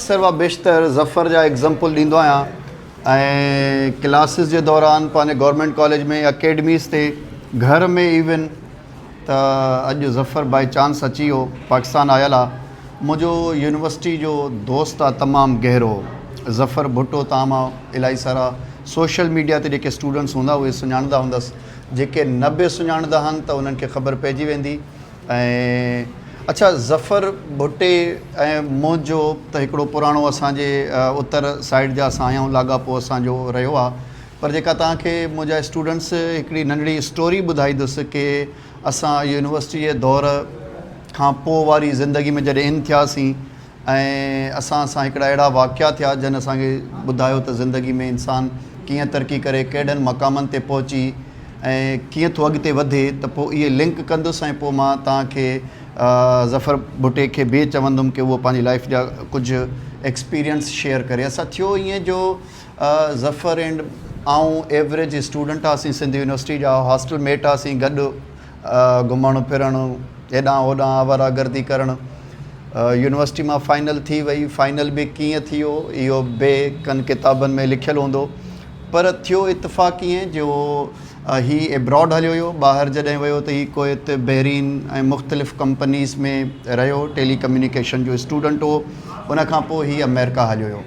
اڪثر و بيشتر ظفر جا ايگزامپل ڏيندو آهيان ۽ ڪلاسز جي دوران پنهنجي گورنمينٽ ڪاليج ۾ اڪيڊميز تي گهر ۾ ايون ته اڄ ظفر بائي چانس اچي ويو پاڪستان آيل آ منهنجو يونيورسٽي جو دوست آ تمام گهرو ظفر ڀٽو توهان مان الاهي سارا سوشل ميڊيا تي جيڪي اسٽوڊنٽس هوندا اهي سڃاڻندا هوندس جيڪي نه به سڃاڻندا هن ته انهن کي خبر پئجي ويندي ۽ اڇا ظفر ڀٽي ۽ منهنجو ته هڪڙو پراڻو اسان جي اتر سائيڊ جا اسان آهيون لاڳاپو اسان جو رهيو آ پر جيڪا توهان کي منهنجا اسٽوڊنٽس هڪڙي ننڍڙي اسٽوري ٻڌائيندس ڪي اسان يونيورسٽي جي دور کان پوء واري زندگي ۾ جڏهن ان ٿياسين ۽ اسان سان هڪڙا اهڙا واقعا ٿيا جن اسان کي ٻڌايو ته زندگي ۾ انسان ڪيئن ترقي ڪري ڪهڙن مقامن تي پهچي ۽ ڪيئن ٿو اڳتي وڌي ته پوء اهي لنڪ ڪندس ۽ پوء مان توهان کي ظفر ڀٽي کي به چوندم ڪي اهو پنهنجي لائف جا ڪجهه ايڪسپيرينس شيئر ڪري اسان ٿيو ائين جو ظفر اينڊ آئون ايوريج اسٽوڊنٽ هئاسين سنڌ يونيورسٽي جا هاسٽل ميٽ هئاسين گڏ گهمڻ ڦرڻ هيڏانهن هوڏانهن آواره گردي ڪرڻ يونيورسٽي مان فائنل ٿي وئي فائنل به ڪيئن ٿيو اهو به ڪن ڪتابن ۾ لکيل هوندو پر ٿيو اتفاق ائين جو هي ابراڊ هليو ويو ٻاهر جڏهن ويو ته هي ڪويت بحرين ۽ مختلف ڪمپنيز ۾ رهيو ٽيلي ڪميونيڪيشن جو اسٽوڊنٽ هو ان کان پوء هي آمريڪا هليو ويو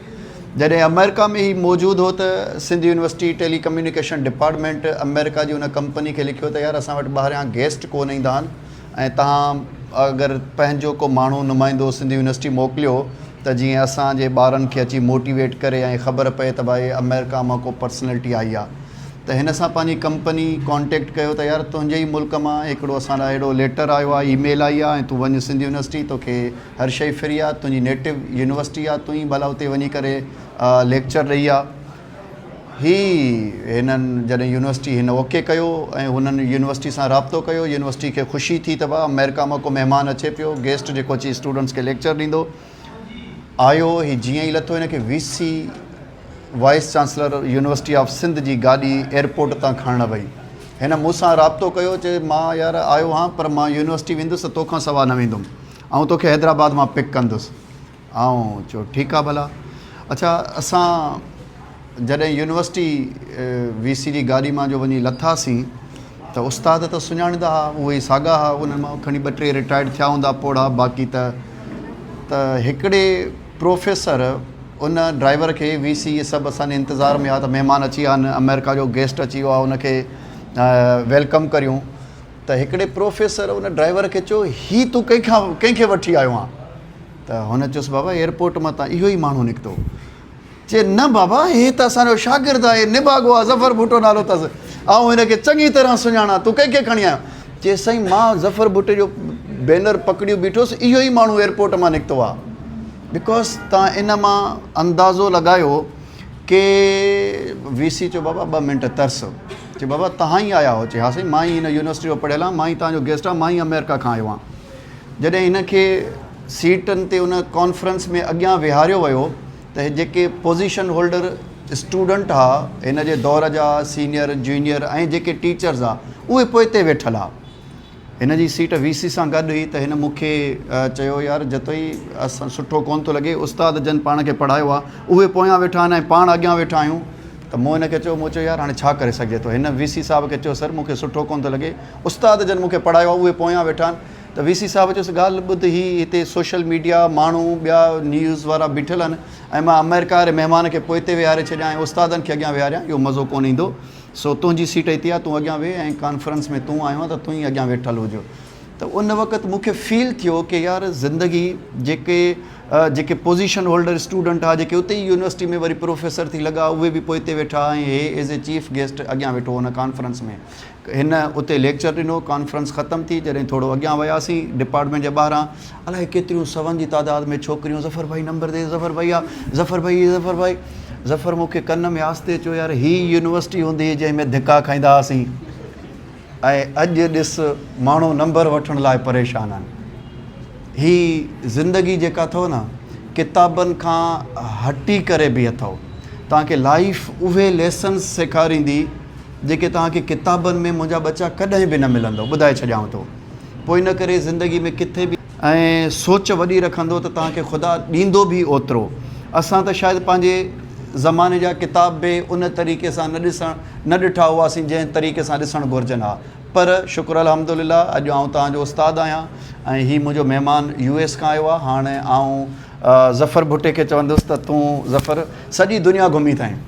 جڏهن آمريڪا ۾ هي موجود هو ته Sindh university telecommunication department آمريڪا جي ان ڪمپني کي لکيو ته يار اسان وٽ ٻاهريان گيسٽ ڪو نه ايندا آهن ۽ توهان اگر پنهنجو ڪو ماڻهو نمائندو سنڌ يونيورسٽي موڪليو ته جيئن اسان جي ٻارن کي اچي موٽيويٽ ڪري ۽ خبر پئي ته ڀائي آمريڪا مان ڪو پرسنلٽي آئي آهي ته هن سان پنهنجي ڪمپني ڪانٽيڪٽ ڪيو ته يار تنهنجي ئي ملڪ مان هڪڙو اسان لاء اهڙو ليٽر آيو آهي اي ميل آئي آهي ۽ تون وڃ سنڌ يونيورسٽي توکي هر شيء فري آ، تنهنجي نيٽو يونيورسٽي آ، تون ئي ڀلا اتي وڃي ڪري ليڪچر ڏئي آ. هي هنن جڏهن يونيورسٽي هن اوڪي ڪيو ۽ هنن يونيورسٽي سان رابطو ڪيو، يونيورسٽي کي خوشي ٿي ته ڀا آمريڪا مان ڪو مهمان اچي پيو، گيسٽ جيڪو اچي اسٽوڊنٽس کي ليڪچر ڏيندو. آيو، هي جيئن ئي لٿو هن کي V C, vice chancellor, university of Sindh جي گاڏي ايئرپورٽ تان کڻڻ وئي. هن مون سان رابطو ڪيو، چي مان يار آيو هان پر مان يونيورسٽي ويندس ته توکان سوا نه ويندم. آئون توکي حيدرآباد مان پڪ ڪندس. آئون چيو ٺيڪ آ ڀلا. اڇا اسان جڏهن يونيورسٽي وي سي جي گاڏي مان جو وڃي لٿاسين ته استاد ته سڃاڻيندا ها اهي ئي ساڳا ها انهن مان کڻي ٻه ٽي رٽائرڊ ٿيا هوندا پوڙها باقي ته ته هڪڙي پروفيسر ان ڊرائيور کي وي سي اهي سڀ اسان جي انتظار ۾ ها ته مهمان اچي ويا آهن آمريڪا جو گيسٽ اچي ويو آهي ان کي welcome ڪريون ته هڪڙي پروفيسر ان ڊرائيور کي چيو، هي تون ڪنهن کان ڪنهن کي وٺي آيو آن؟ ته هن چيس، بابا ايئرپورٽ مان تان اهو ئي ماڻهو نڪتو. چي، نه بابا هي ته اسان جو شاگرد آهي، نڀاڳو آهي، ظفر ڀٽو نالو اٿس، آئون هن کي چڱي طرح سڃاڻان، تون ڪنهن کي کڻي آيو؟ چي، سائين مان ظفر ڀٽي جو بينر پڪڙيو بيٺوس، اهو ئي ماڻهو ايئرپورٽ مان نڪتو آهي. Because تان ان مان اندازو لڳايو ڪي وي سي چيو بابا ٻه منٽ ترس. چي بابا توهان ئي آيا هو؟ چي ها سائين مان ئي هن يونيورسٽي جو پڙهيل آهيان، مان ئي توهان جو گيسٽ آهيان، مان ئي آمريڪا کان آيو آهيان. جڏهن هن کي سيٽن تي ان ڪانفرنس ۾ اڳيان ويهاريو ويو ته جيڪي پوزيشن هولڊر اسٽوڊنٽ ها هن جي دور جا سينئر جونيئر ۽ جيڪي ٽيچرز ها اهي پوئتي ويٺل ها. هن جي سيٽ وي سي سان گڏ هئي ته هن مون کي چيو يار جتوئي اسان سٺو ڪونه ٿو لڳي استاد جن پاڻ کي پڙهايو آهي اهي پويان ويٺا آهن ۽ پاڻ اڳيان ويٺا آهيون ته مون هن کي چيو مون چيو يار هاڻي ڇا ڪري سگهجي ٿو هن وي سي صاحب کي چيو سر مون کي سٺو ڪونه ٿو لڳي استاد جن مون کي پڙهايو آهي اهي پويان ويٺا آهن ته وي سي صاحب چيس ڳالهه ٻڌ هي هتي سوشل ميڊيا ماڻهو ٻيا نيوز وارا بيٺل آهن ۽ مان آمريڪا واري مهمان کي پوئتي ويهاري ڇڏيان ۽ استادن کي اڳيان ويهاريان اهو مزو ڪونه ايندو سو تنهنجي سيٽ هتي آ، تون اڳيان ويهه ۽ ڪانفرنس ۾ تون آيو آهين ته تون ئي اڳيان ويٺل هج. ته ان وقت مون کي فيل ٿيو ڪي يار زندگي جيڪي جيڪي پوزيشن هولڊر اسٽوڊنٽ ها جيڪي اتي ئي يونيورسٽي ۾ وري پروفيسر ٿي لڳا اهي به پوئتي ويٺا ۽ هي ايز اي چيف گيسٽ اڳيان ويٺو ان ڪانفرنس ۾ هن اتي ليڪچر ڏنو ڪانفرنس ختم ٿي جڏهن ٿورو اڳيان وياسين ڊپارٽمينٽ جي ٻاهران الائي ڪيتريون سون جي تعداد ۾ ڇوڪريون ظفر ڀائي نمبر ڏي ظفر ڀائي آ ظفر ڀائي ظفر ڀائي ظفر مون کي ڪن ۾ آهستي چيو يار هي يونيورسٽي هوندي هئي جنهن ۾ ڌڪا کائيندا هئاسين ۽ اڄ ڏس ماڻهو نمبر وٺڻ لاء پريشان آهن هي زندگي جيڪا اٿو نه ڪتابن کان هٽي ڪري به اٿو توهان کي لائيف اهي ليسنس سيکاريندي جيڪي توهان کي ڪتابن ۾ منهنجا ٻچا ڪڏهن به نه ملندو ٻڌائي ڇڏيانو ٿو پوء ان ڪري زندگي ۾ ڪٿي به ۽ سوچ وڏي رکندو ته توهان کي خدا ڏيندو به اوترو. اسان ته شايد پنهنجي زماني جا ڪتاب به ان طريقي سان نه ڏسڻ نه ڏٺا هئاسين جنهن طريقي سان ڏسڻ گهرجن ها پر شڪر الحمد لله اڄ آئون توهان جو استاد آهيان ۽ هي منهنجو مهمان يو ايس کان آيو آهي هاڻي آئون ظفر ڀٽي کي چوندس ته تون ظفر سڄي دنيا گهمي اٿائين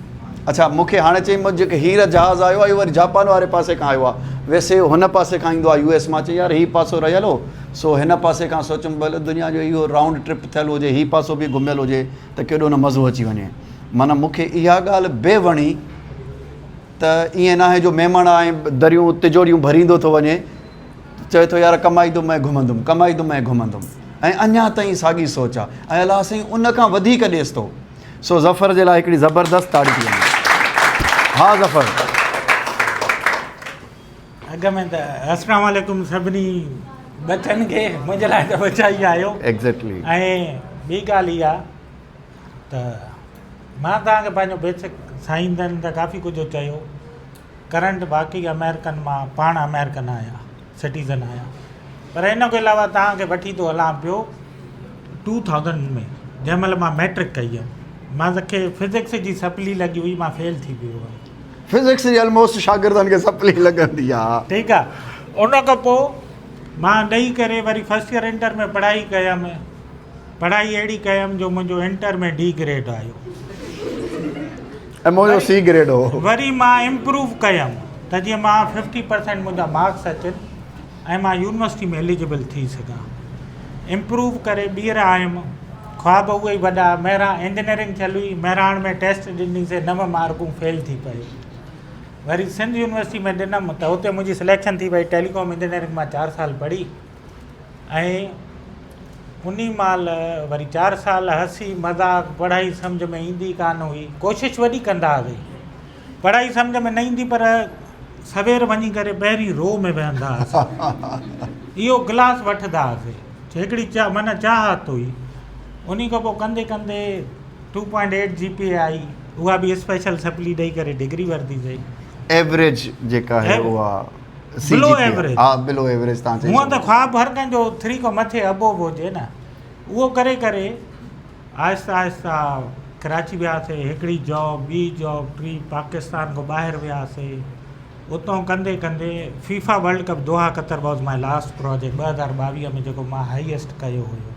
اڇا مون کي هاڻي چئي مون جيڪي هير جهاز آيو آهي اهو وري جاپان واري پاسي کان آيو آهي ويسي هن پاسي کان ايندو آهي يو ايس مان چئي يار هي پاسو رهيل هو سو هن پاسي کان سوچيم ڀلي دنيا جو اهو رائونڊ ٽرپ ٿيل هجي هي پاسو به گهميل هجي ته ڪيڏو نه مزو اچي وڃي معنيٰ مون کي اها ڳالهه به وڻي ته ائين ناهي جو ميمڻ آ ۽ دريون تجوريون ڀريندو ٿو وڃي چوي ٿو يار ڪمائيندم ۽ گهمندم ڪمائيندم ۽ گهمندم ۽ اڃا تائين ساڳي سوچ آ ۽ الله سائين ان کان وڌيڪ ڏيس ٿو سو ظفر جي لاء هڪڙي زبردست تاڙي ٿي وڃي ها ظفر. اڳ ۾ ته السلام عليڪم سڀني ٻچن کي منهنجي لاء ته ٻچا ئي آهيو ايگزيڪٽلي ۽ ٻي ڳالهه اها ته مان توهان کي پنهنجو بيسڪ سائين جن ته ڪافي ڪجهه چيو ڪرنٽ باقي امريڪن مان پاڻ امريڪن آهيان سٽيزن آهيان پر ان کان علاوه توهان کي وٺي ٿو هلان پيو ٽو ٿائوزنڊ ۾ جنهن مهل مان ميٽرڪ ڪئي هيم مان کي فزڪس جي سپلي لڳي هئي مان فيل ٿي ويو هيم فزڪس جي الموسٽ شاگردن کي سپلي لڳندي آ ٺيڪ آ ان کان پوء مان ڏئي ڪري وري فرسٽ ايئر انٽر ۾ پڙهائي ڪيم پڙهائي اهڙي ڪيم جو منهنجو انٽر ۾ ڊي گريڊ آيو. ۽ منهنجو سي گريڊ هو. وري مان امپروو ڪيم ته جيئن مان ففٽي پرسينٽ منهنجا مارڪس اچن ۽ مان يونيورسٽي ۾ ايليجبل ٿي سگهان. امپروو ڪري ٻيهر آيم. خواب اهي ئي وڏا. مهراڻ انجنيئرنگ ٿيل هئي. مهراڻ ۾ ٽيسٽ ڏني سي نو مارڪون فيل ٿي پيو. وري سنڌ يونيورسٽي ۾ ڏنم ته اتي منهنجي سليڪشن ٿي وئي. ٽيليڪام انجنيئرنگ مان چار سال پڙهي. ۽ انهي مهل وري چار سال هسي مذاق پڙهائي سمجهه ۾ ايندي ڪانه هئي ڪوشش وڏي ڪندا هئاسين پڙهائي سمجهه ۾ نه ايندي پر سوير وڃي ڪري پهرين رو ۾ ويهندا هئاسين اهو گلاس وٺندا هئاسين هڪڙي چا معنيٰ چاهت هئي انهي کان پوء ڪندي ڪندي two point eight G P A آئي اها به اسپيشل سپلي ڏئي ڪري ڊگري ورتي سي ايوريج جيڪا آهي اها سي بلو جي پي ايوريج ها بلو ايوريج تان چئي هونئن ته خواب هر ڪنهن جو ٿري کان مٿي ابو به هجي نه اهو ڪري ڪري آهستي آهستي ڪراچي وياسي هڪڙي جاب ٻي جاب ٽي پاڪستان کان ٻاهر وياسي اتان ڪندي ڪندي FIFA world cup Doha Qatar was my last project 2022 ۾ جيڪو مان هائيسٽ ڪيو هيو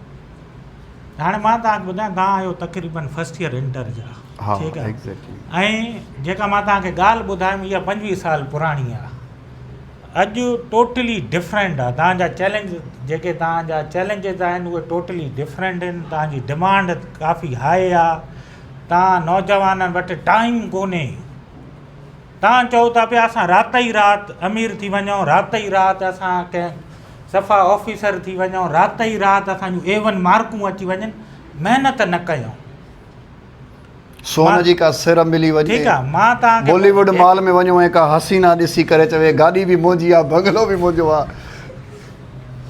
هاڻي مان توهان کي ٻڌايان توهان آهيو تقريبن فرسٽ ايئر انٽر جا ٺيڪ آهي ۽ جيڪا مان توهان کي ڳالهه ٻڌايم اها 25 سال پراڻي آهي اڄ ٽوٽلي ڊفرنٽ آهي توهان جا چئلينج جيڪي توهان جا چئلينجز آهن اهي ٽوٽلي ڊفرنٽ آهن توهان جي ڊمانڊ ڪافي هاء آهي توهان نوجوانن وٽ ٽائيم ڪونهي توهان چئو ٿا پيا اسان رات ئي رات امير ٿي وڃون، رات ئي رات اسان ڪنهن صفا آفيسر ٿي وڃون، رات ئي رات اسان جون اي ون مارڪون اچي وڃن، محنت نه ڪيون. سون جي ڪا سر ملي وڃي. ٺيڪ آ مان توهان کي بولي ووڊ مال ۾ وڃون ۽ ڪا حسينا ڏسي ڪري چوي گاڏي به منهنجي آ بنگلو به منهنجو آ.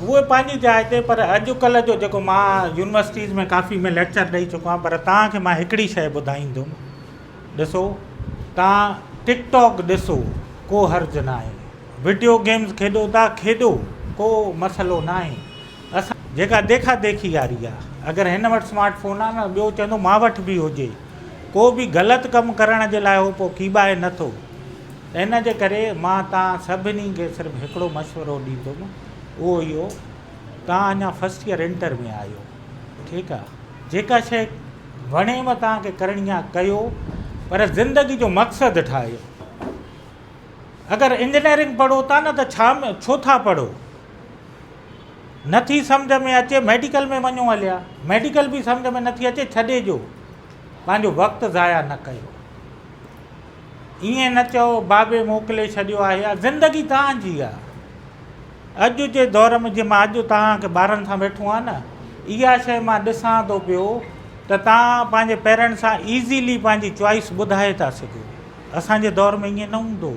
اهي پنهنجي جاء تي پر اڄ ڪلهه جو جيڪو مان يونيورسٽيز ۾ ڪافي ۾ ليڪچر ڏئي چڪو آهيان پر توهان کي مان هڪڙي شيء ٻڌائيندم. ڏسو توهان ٽڪ ٽاڪ ڏسو ڪو حرج ناهي وڊيو گيمز کيڏو ٿا کيڏو ڪو مسئلو ناهي اسان جيڪا ديکا ديکي واري آ اگر هن وٽ سمارٽ فون آ نه ٻيو چوندو مان وٽ به هجي ڪو به غلط ڪم ڪرڻ جي لاء هو پوء ڪيٻائي نه ٿو ته ان جي ڪري مان توهان سڀني کي صرف هڪڙو مشورو ڏيندم اهو اهو توهان اڃا فرسٽ ايئر انٽر ۾ آهيو ٺيڪ آ جيڪا شيء وڻيو توهان کي ڪرڻي آ ڪيو پر زندگي جو مقصد ٺاهيو اگر انجنيئرنگ پڙهو ٿا نه ته ڇا ڇو ٿا پڙهو نٿي سمجھ ۾ اچي ميڊيڪل ۾ وڃو هليا ميڊيڪل به سمجھ ۾ نٿي اچي ڇڏي جو پنهنجو وقت ضايع نه ڪيو ائين نه چئو بابي موڪلي ڇڏيو آهي زندگي توهان جي آ اڄ جي دور ۾ جيئن مان اڄ توهان کي ٻارن سان ويٺو آهيان نه اها شيء مان ڏسان ٿو پيو ته توهان پنهنجي پيرنٽس سان ايزيلي پنهنجي چوائس ٻڌائي ٿا سگهو اسان جي دور ۾ ائين نه هوندو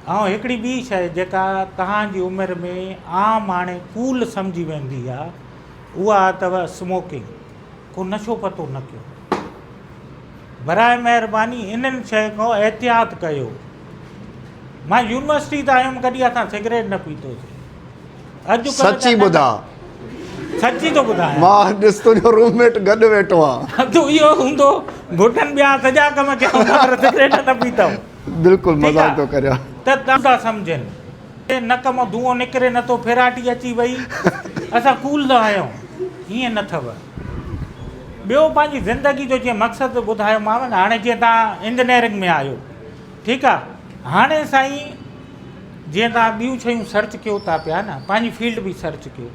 هو ۽ هڪڙي ٻي شيء جيڪا توهان جي عمر ۾ عام هاڻي ڪول سمجهي ويندي آهي اها اٿو اسموڪنگ ڪو نشو پتو نه ڪيو براء مهرباني انهن شين کان احتياط ڪيو. مان يونيورسٽي ته آيم ڪڏهن اسان سگريٽ نه پيتوسين. اڄ ڪلهه سچي ٻڌاء. سچي ٿو ٻڌايان. مان ڏس تنهنجو روم ميٽ گڏ ويٺو آ. ادو اهو هوندو گهٽن ٻيا سڄا ڪم ڪيا هوندا پر سگريٽ نه پيتو. بلڪل مذاق ٿو ڪريان. ته توهان ٿا سمجهن. نڪ مان دونهون نڪري نه ٿو ڦيراٽي اچي وئي اسان ڪول ٿا آهيون ائين نه اٿو. ٻيو پنهنجي زندگي جو جيئن مقصد ٻڌايومانو نه هاڻي جيئن توهان انجنيئرنگ ۾ آهيو ٺيڪ آ هاڻي سائين جيئن توهان ٻيون شيون سرچ ڪيو ٿا پيا نه پنهنجي فيلڊ به سرچ ڪيو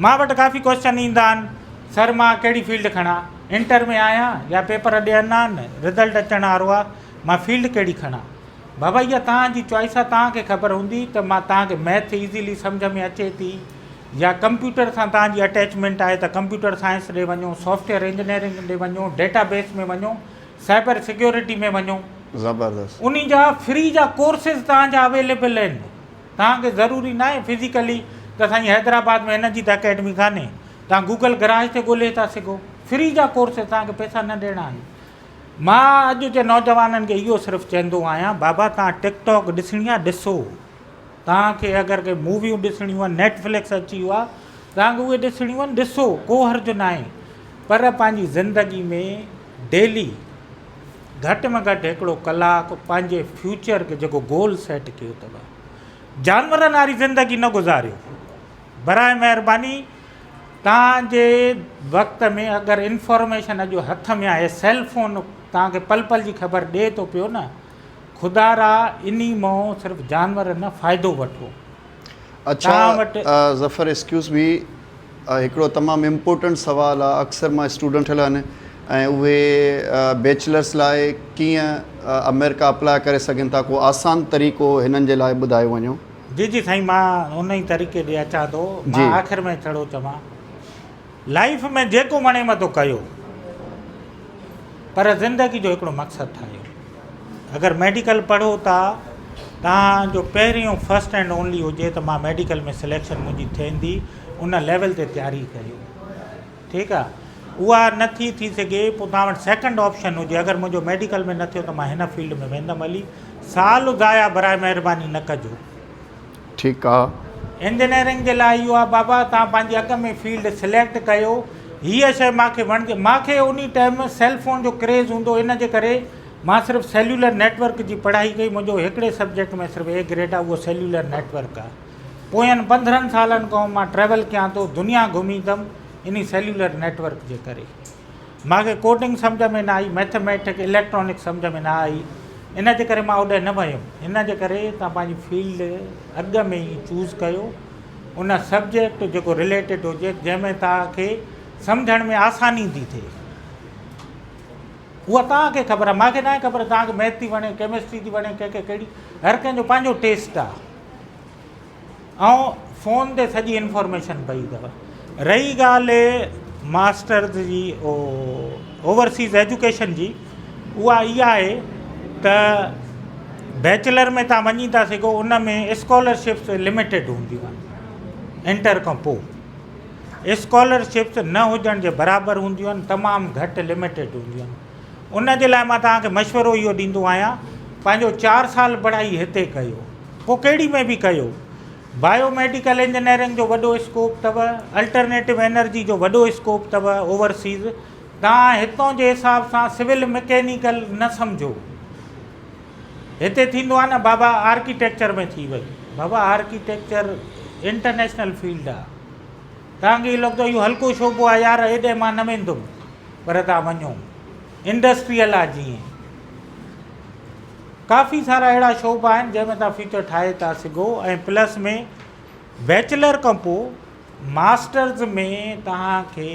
مان وٽ ڪافي ڪوشچن ايندا آهن سر مان ڪهڙي فيلڊ کڻان انٽر ۾ آهيان يا پيپر ڏيڻا آهن رزلٽ اچڻ وارو آهي مان فيلڊ ڪهڙي کڻان بابا اها توهان جي چوائس آهي توهان کي خبر هوندي ته مان توهان کي ميٿ ايزيلي سمجهه ۾ اچي ٿي يا ڪمپيوٽر سان توهان جي اٽيچمينٽ آهي ته ڪمپيوٽر سائنس ڏي وڃو سافٽويئر انجنيئرنگ ڏي وڃو ڊيٽا بيس ۾ وڃو سائبر سيڪيورٽي ۾ وڃو. زبردست. انهي جا فري جا ڪورسز توهان جا اويليبل آهن توهان کي ضروري ناهي فزيڪلي ته سائين حيدرآباد ۾ هن جي ته اڪيڊمي ڪانهي توهان گوگل گراج تي ڳولي ٿا سگهو فري جا ڪورسز توهان کي پئسا نه ڏيڻا آهن مان اڄ جي نوجوانن کي اهو صرف چوندو آهيان بابا توهان ٽڪ ٽاڪ ڏسڻي آهي ڏسو توهان کي اگر ڪي موويون ڏسڻيون آهن نيٽ فلڪس اچي ويو آهي توهان کي اهي ڏسڻيون آهن ڏسو ڪو حرج ناهي پر پنهنجي زندگي ۾ ڊيلي گهٽ ۾ گهٽ هڪڙو ڪلاڪ پنهنجي فيوچر کي جيڪو گول سيٽ ڪيو اٿو جانورن واري زندگي نه گذاريو براء مهرباني توهان جي وقت ۾ اگر انفارميشن اڄ هٿ ۾ آهي سيل فون توهان کي پل پل جي خبر ڏي ٿو پيو نه خدارا انهي مون صرف جانور نه فائدو وٺو. اڇا ظفر ايڪسڪيوز مي هڪڙو تمام امپورٽنٽ سوال آ اڪثر مان اسٽوڊنٽ ٺھيل آھن ۽ اھي بيچلرس لاء ڪيئن آمريڪا اپلاء ڪري سگھن ٿا ڪو آسان طريقو ھنن جي لاء ٻڌايو وڃو. جي جي سائين مان ان ئي طريقي ڏي اچان ٿو مان آخر ۾ ڇڙو چوان لائيف ۾ جيڪو وڻي متو ڪيو پر زندگي جو هڪڙو مقصد ٺاهيو. اگر ميڊيڪل پڙهو ٿا توهان جو پهريون فرسٽ اينڊ اونلي هجي ته مان ميڊيڪل ۾ سليڪشن منهنجي ٿيندي ان ليول تي تياري ڪريو ٺيڪ آ اها نه ٿي ٿي سگهي پوء توهان وٽ سيڪنڊ آپشن هجي اگر منهنجو ميڊيڪل ۾ نه ٿيو ته مان هن فيلڊ ۾ ويندم هلي سال ضايع براء مهرباني نه ڪجو. ٺيڪ آ. انجنيئرنگ جي لاء اهو آ بابا توهان پنهنجي اڳ ۾ فيلڊ سليڪٽ ڪيو هيء شيء مان کي وڻندي مان کي انهي ٽائيم سيل فون جو ڪريز هوندو ان جي ڪري مان صرف سيلولر نيٽ ورڪ جي پڙهائي ڪئي منهنجو هڪڙي سبجيڪٽ ۾ صرف اي گريڊ آ اهو سيلولر نيٽ ورڪ آ پوين 15 سالن کان مان ٽريول ڪيان ٿو دنيا گهمي اٿم انهي سيلولر نيٽ ورڪ جي ڪري. مان کي ڪوڊنگ سمجهه ۾ نه آئي، مئٿميٽڪ، اليڪٽرانڪ سمجهه ۾ نه آئي، ان جي ڪري مان اوڏانهن نه ويم. ان جي ڪري توهان پنهنجي فيلڊ اڳ ۾ ئي چوز ڪيو، ان سبجيڪٽ جيڪو رليٽيڊ هجي، جنهن ۾ توهان کي سمجهڻ ۾ آساني ٿي ٿئي. اها توهان کي خبر آهي، مان کي ناهي خبر توهان کي مئٿ ٿي وڻي، ڪيمسٽري ٿي وڻي، ڪنهن کي ڪهڙي، هر ڪنهن جو پنهنجو ٽيسٽ آهي. ۽ فون تي سڄي انفارميشن پئي اٿو. رهي ڳالهه ماسٽرز جي اوورسيز ايجوڪيشن جي اها اها آهي ته بيچلر ۾ تان وڃي ٿا سگهو ان ۾ اسڪالرشپس لميٽيڊ هونديون آهن انٽر کان پوء اسڪالرشپس نه هجڻ جي برابر هونديون آهن تمام گهٽ لميٽيڊ هونديون آهن ان جي لاء مان توهان کي مشورو اهو ڏيندو آهيان پنهنجو 4 سال پڙهائي هتي ڪيو پوء ڪهڙي ۾ به ڪيو. بايو ميڊيڪل انجنيئرنگ جو وڏو اسڪوپ اٿو، الٽرنيٽو انرجي جو وڏو اسڪوپ اٿو اوورسيز. توهان هتون جي حساب سان سول مڪينيڪل نه سمجهو. هتي ٿيندو آهي نه بابا آرڪيٽيڪچر ۾ ٿي وئي. بابا آرڪيٽيڪچر انٽرنيشنل فيلڊ آهي. توهان کي اهو لڳندو اهو هلڪو شعبو آهي يار هيڏي مان نه ويندم پر توهان وڃو. انڊسٽريل آهي جيئن. ڪافي سارا اهڙا شعبا آهن جنهن ۾ توهان فيوچر ٺاهي ٿا سگهو ۽ پلس ۾ بيچلر کان پوء ماسٽرز ۾ توهان کي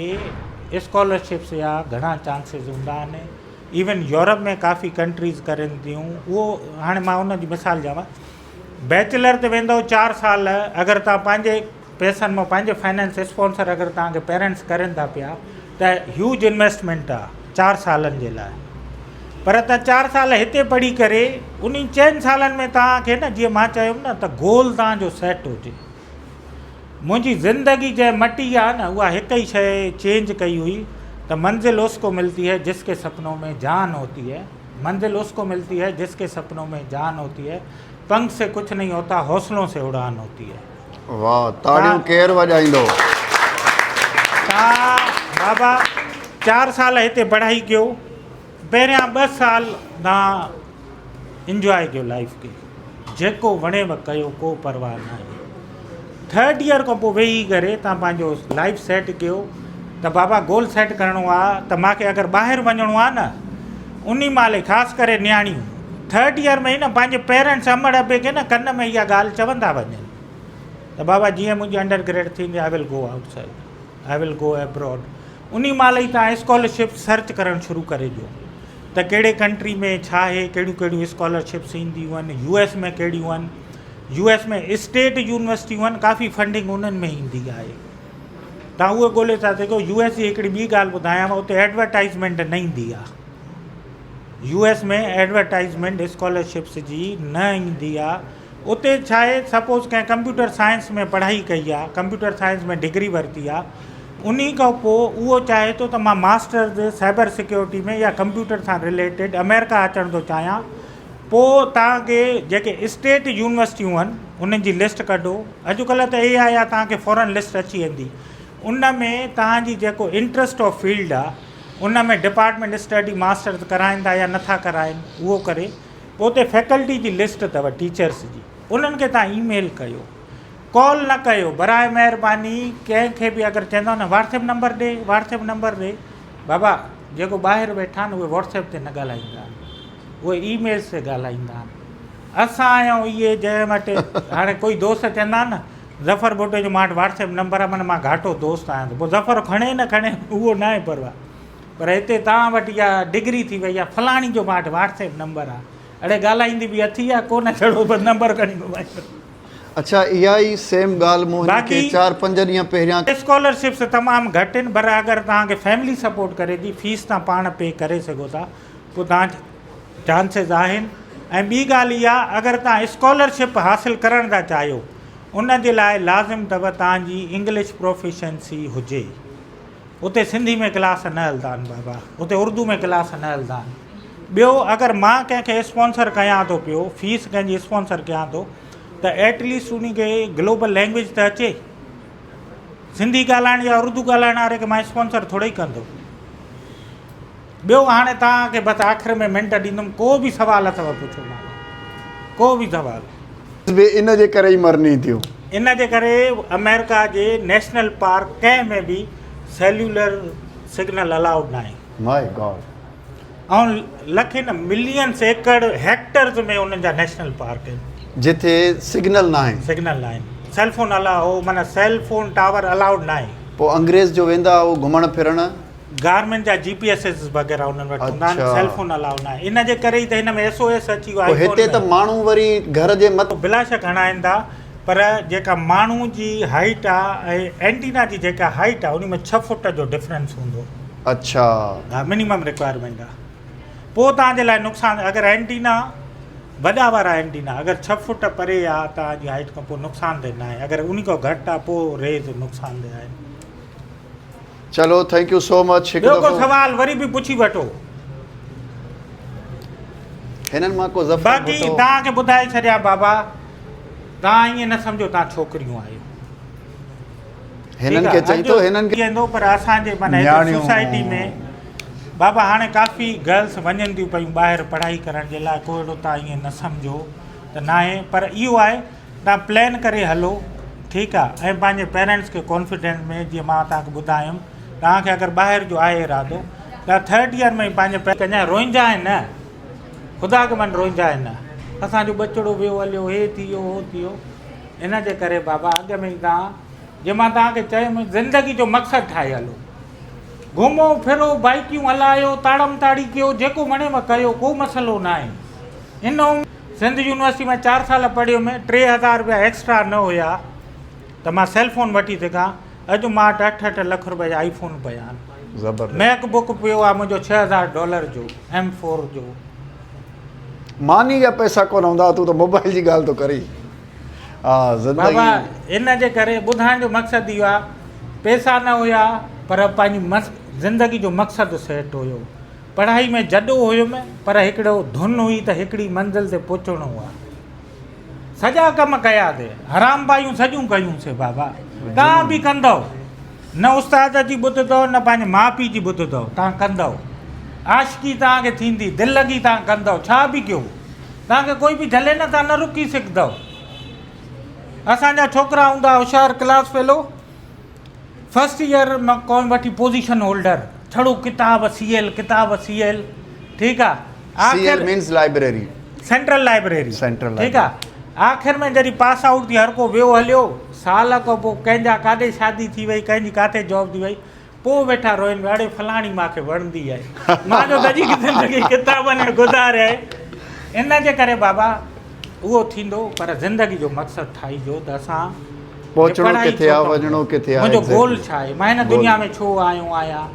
اسڪالرشپس جا گهڻا چانسز هوندا آهن ايون يورپ ۾ ڪافي ڪنٽريز ڪرن ٿيون اهو هاڻي مان ان جي مثال ڏيانو بيچلر تي ويندو 4 سال اگر توهان پنهنجي پئسن مان پنهنجي فائنانس اسپانسر اگر توهان کي پيرنٽس ڪرين ٿا پيا ته هيوج انويسٽمينٽ آ 4 سالن جي لاء پر توهان 4 سال هتي پڙهي ڪري انهي 4 سالن ۾ توهان کي نه جيئن مان چيم نه ته گول توهان جو سيٽ هجي منهنجي زندگي جنهن مٽي آ نه اها هڪ ئي شيء چينج ڪئي هئي ته منزل اس ڪو ملتي هي جس ڪي سپنو ۾ جان هوتي هي منزل اس ڪو ملتي هي جس ڪي سپنو ۾ جان هوتي هي پنک سي ڪڇ نهين هوتا حوصلون سي اڙان هوتي هي. واھ تاڙيون ڪير وڄائيندو. تان بابا چار سال هتي پڙهائي ڪيو پهريان ٻه سال تان انجواء ڪيو لائف کي جيڪو وڻيو ڪيو ڪو پرواهه ناهي ٿرڊ ايئر کان پوء ويهي ڪري تان پنهنجو لائف سيٽ ڪيو ته بابا گول سيٽ ڪرڻو آ ته مانکي اگر ٻاهر وڃڻو آ نه انهي مهل خاص ڪري نياڻيون ٿرڊ ايئر ۾ ئي نه پنهنجي پيرنٽس امڙ ابي کي نه ڪن ۾ اها ڳالهه چوندا وڃن ته بابا جيئن منهنجي انڊر گريڊ ٿيندي I will go outside I will go abroad انهي مهل ئي توهان اسڪالرشپ سرچ ڪرڻ شروع ڪري ڏيو ته ڪهڙي ڪنٽري ۾ ڇا آهي ڪهڙيون ڪهڙيون اسڪالرشپس اينديون آهن يو ايس ۾ ڪهڙيون آهن يو ايس ۾ اسٽيٽ يونيورسٽيون آهن ڪافي فنڊنگ انهن ۾ ايندي آهي توهان اهو ڳولي ٿا سگهو يو ايس جي هڪڙي ٻي ڳالهه ٻڌايانو اتي ايڊورٽائزمينٽ نه ايندي آهي يو ايس ۾ ايڊورٽائزمينٽ اسڪالرشپس جي نه ايندي آهي اتي ڇا آهي سپوز ڪنهن ڪمپيوٽر سائنس ۾ پڙهائي ڪئي آهي ڪمپيوٽر سائنس ۾ ڊگري ورتي آهي انهي کان پوء اهو چاهي ٿو ته مان ماسٽرز سائبر سيڪيورٽي ۾ يا ڪمپيوٽر سان رليٽيڊ آمريڪا اچڻ ٿو چاهيان پوء توهان کي جيڪي اسٽيٽ يونيورسٽيون آهن انهن جي لسٽ ڪڍو اڄڪلهه ته اي آء آهي توهان کي فورن لسٽ اچي ويندي ان ۾ توهان جي جيڪو انٽرسٽ آف فيلڊ آهي ان ۾ ڊپارٽمينٽ اسٽڊي ماسٽرز ڪرائين ٿا يا نٿا ڪرائين اهو ڪري پوء اتي فيڪلٽي جي لسٽ اٿو ٽيچرس جي انهن کي توهان اي ميل ڪيو ڪال نه ڪيو براء مهرباني ڪنهن کي به اگر چوندو نه واٽس ايپ نمبر ڏي واٽس ايپ نمبر ڏي بابا جيڪو ٻاهر ويٺا آهن اهي واٽس ايپ تي نه ڳالهائيندا آهن اهي اي ميلس تي ڳالهائيندا آهن اسان آهيون اهي جنهن وٽ هاڻي ڪوئي دوست چوندا آهن نه ظفر ڀٽو جو مان وٽ واٽس ايپ نمبر آهي معنيٰ مان گهاٽو دوست آهيان پوء ظفر کڻي نه کڻي اهو نه آهي پرواهه پر هتي توهان وٽ اها ڊگري ٿي وئي آهي فلاڻي جو مان وٽ واٽس ايپ نمبر آهي اڙي ڳالهائيندي به اٿي يا ڪونه ڇڙو بس نمبر کڻي گهمائيندو. اڇا اها ئي سيم ڳالهه مون هن کي باقي چار پنج ڏينهن پهريان. اسڪالرشپس تمام گهٽ آهن پر اگر توهان کي فيملي سپورٽ ڪري ٿي فيس توهان پاڻ پي ڪري سگهو ٿا پوء توهان چانسز آهن ۽ ٻي ڳالهه اها اگر توهان اسڪالرشپ حاصل ڪرڻ ٿا چاهيو ان جي لاء لازم اٿو توهان جي انگلش پروفيشنسي هجي. اتي سنڌي ۾ ڪلاس نه هلندا آهن بابا اتي اردو ۾ ڪلاس نه هلندا آهن ٻيو اگر مان ڪنهن کي اسپانسر ڪيان ٿو پيو فيس ڪنهن جي اسپانسر ڪيان ٿو ته ايٽ ليسٽ ان کي گلوبل لينگويج ته اچي سنڌي ڳالهائڻ يا اردو ڳالهائڻ واري کي مان اسپانسر ٿوري ئي ڪندو ٻيو هاڻي توهان کي بس آخر ۾ منٽ ڏيندم ڪو به سوال اٿو پڇو مان کان ڪو به سوال. به ان جي ڪري ئي مرني ٿيو. ان جي ڪري آمريڪا جي نيشنل پارڪ ڪنهن ۾ به سيلولر سگنل الائوڊ ناهي. مائي گاڊ. ۽ لکين نه ملينس ايڪڙ هيڪٽرز ۾ انهن جا نيشنل پارڪ آهن. جتي سگنل ناهي. سگنل ناهن. سيل فون الاء معنيٰ سيل فون ٽاور الائوڊ ناهي. پوء انگريز جو ويندا هو گهمڻ ڦرڻ. گارمين جا جي پي ايسز وغيره انهن وٽ هوندا آهن سيل فون الاء ناهي ان جي ڪري ئي ته هن ۾ ايس او ايس اچي ويو پوء هتي ته ماڻهو وري گهر جي مٿ. بلاشڪ هڻائين ٿا پر جيڪا ماڻهو جي هائيٽ آ ۽ اينٽينا جي جيڪا هائيٽ آ انهي ۾ ڇهه فوٽ جو ڊفرنس هوندو. اڇا. ها منيمم رڪوائرمينٽ آ پوء توهان جي لاء نقصان اگر اينٽينا وڏا وارا اينٽينا اگر ڇهه فوٽ پري آ توهان جي هائيٽ کان پوء نقصان ده ناهي اگر انهي کان گهٽ آ پوء ريز نقصان ده آهن. چلو thank you سو مچ هڪ ٻيو ڪو دفعو. سوال وري به پڇي وٺو. هنن مان ڪو ظفر باقي ڀٽو. توهان کي ٻڌائي ڇڏيان بابا توهان ائين نه سمجهو توهان ڇوڪريون آهيو. هنن کي چئين ٿو هنن کي. ٿيندو پر اسان جي معنيٰ هتي سوسائٽي ۾ بابا هاڻي ڪافي گرلس وڃن ٿيون پيون ٻاهر پڙهائي ڪرڻ جي لاء ڪو اهڙو توهان ائين نه سمجهو ته ناهي پر اهو آهي توهان پلان ڪري هلو ٺيڪ آ ۽ پنهنجي پيرنٽس کي ڪانفيڊنس ۾ جيئن مان توهان کي ٻڌايم توهان کي اگر ٻاهر جو آهي ارادو ته ٿرڊ ايئر ۾ پنهنجي ڪنجا روئنجا آهن نه خدا کي من روئنجا آهن نه اسان جو ٻچڙو ويو هليو هي ٿي ويو هو ٿي ويو ان جي ڪري بابا اڳ ۾ ئي توهان جيئن مان توهان کي چيم زندگي جو مقصد ٺاهي هلو گهمو ڦرو بائيڪيون هلايو تاڙم تاڙي ڪيو جيڪو وڻيو ڪيو ڪو مسئلو ناهي ان سنڌ يونيورسٽي ۾ چار سال پڙهيم، 3000 رپيا ايڪسٽرا نه هيا ته مان سيل فون وٺي سگهان، اڄ مان وٽ اٺ اٺ لک رپيا جا آئي فون پيا آهن. زبردست. ميڪ بڪ پيو آهي منهنجو 6000 ڊالر جو ايم فور جو. ماني جا پئسا ڪونه هوندا تون ته موبائل جي ڳالهه ٿو ڪرين. آه زندگي. بابا ان جي ڪري ٻڌائڻ جو مقصد اهو آهي پئسا نه هيا پر پنهنجي زندگي جو مقصد سيٽ هيو. پڙهائي ۾ جڏو هيم پر هڪڙو ڌن هئي ته هڪڙي منزل تي پهچڻو آ. سڄا ڪم ڪيا سي، حرام بايون سڄيون ڪيون سي بابا. توهان به ڪندؤ. نه استاد جي ٻڌندؤ نه پنهنجي ماء پيء جي ٻڌندؤ، توهان ڪندؤ. عاشقي توهان کي ٿيندي، دل لڳي توهان ڪندؤ، ڇا به ڪيو، توهان کي ڪوئي به جهلي نه، توهان نه رڪي سگهندؤ. اسان جا ڇوڪرا هوندا هوشيار ڪلاس فيلو، فرسٽ ايئر مان ڪون وٺي پوزيشن هولڊر، ڇڙو ڪتاب سي ايل، ڪتاب سي ايل، ٺيڪ آ. C L means library. Central library. Central ٺيڪ آ. آخر ۾ جڏهن پاس آئوٽ ٿي هر ڪو ويو هليو، سال کان پوء ڪنهن جا ڪاڏي شادي ٿي وئي، ڪنهن جي ڪاٿي جاب ٿي وئي، پوء ويٺا روئن پيا، اڙي فلاڻي مان کي وڻندي آهي، مان جو سڄي زندگي ڪتابن ۾ گذاري آهي. ان جي ڪري بابا اهو ٿيندو پر زندگي جو مقصد ٺاهيجو ته اسان پهچڻو ڪٿي آ، وڃڻو ڪٿي آ، منهنجو گول ڇا آهي، مان هن دنيا ۾ ڇو آيو آهيان.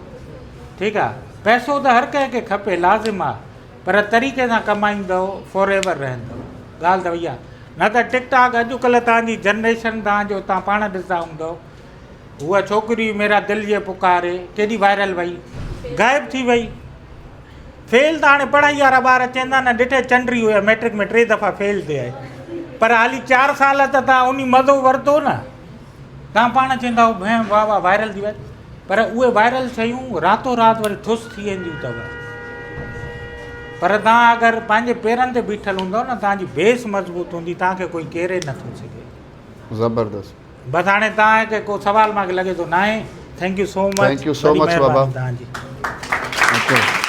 ٺيڪ آ، پئسو ته هر ڪنهن کي کپي، لازم آ، پر طريقي سان ڪمائيندؤ فار ايور رهندؤ. ڳالهه ته اها نه ته ٽڪ ٽاڪ اڄ ڪلهه توهان جي جنريشن توهان جو توهان پاڻ ڏسندا هوندؤ هوء ڇوڪري ميرا دل يي پڪاري ڪيڏي وائرل وئي غائب ٿي وئي. فيل ته هاڻي پڙهائي وارا ٻار چوندا نه ڏٺي چنڊري هئي ميٽرڪ ۾ ٽي دفعا فيل ٿي آهي پر حالي چار سال ته توهان انهي مزو ورتو نه. توهان پاڻ چوندا هو ڀيڻ واهه واهه وائرل ٿي ويا پر اهي وائرل شيون راتو رات وري ٺس ٿي وينديون اٿو پر توهان اگر پنهنجي پيرن تي بيٺل هوندو نه توهان جي بيس مضبوط هوندي توهان کي ڪوئي ڪيري نٿو سگهي. زبردست. بس هاڻي توهان کي ڪو سوال مانکي لڳي ٿو ناهي thank you so much thank you so much بابا توهان جي. Okay.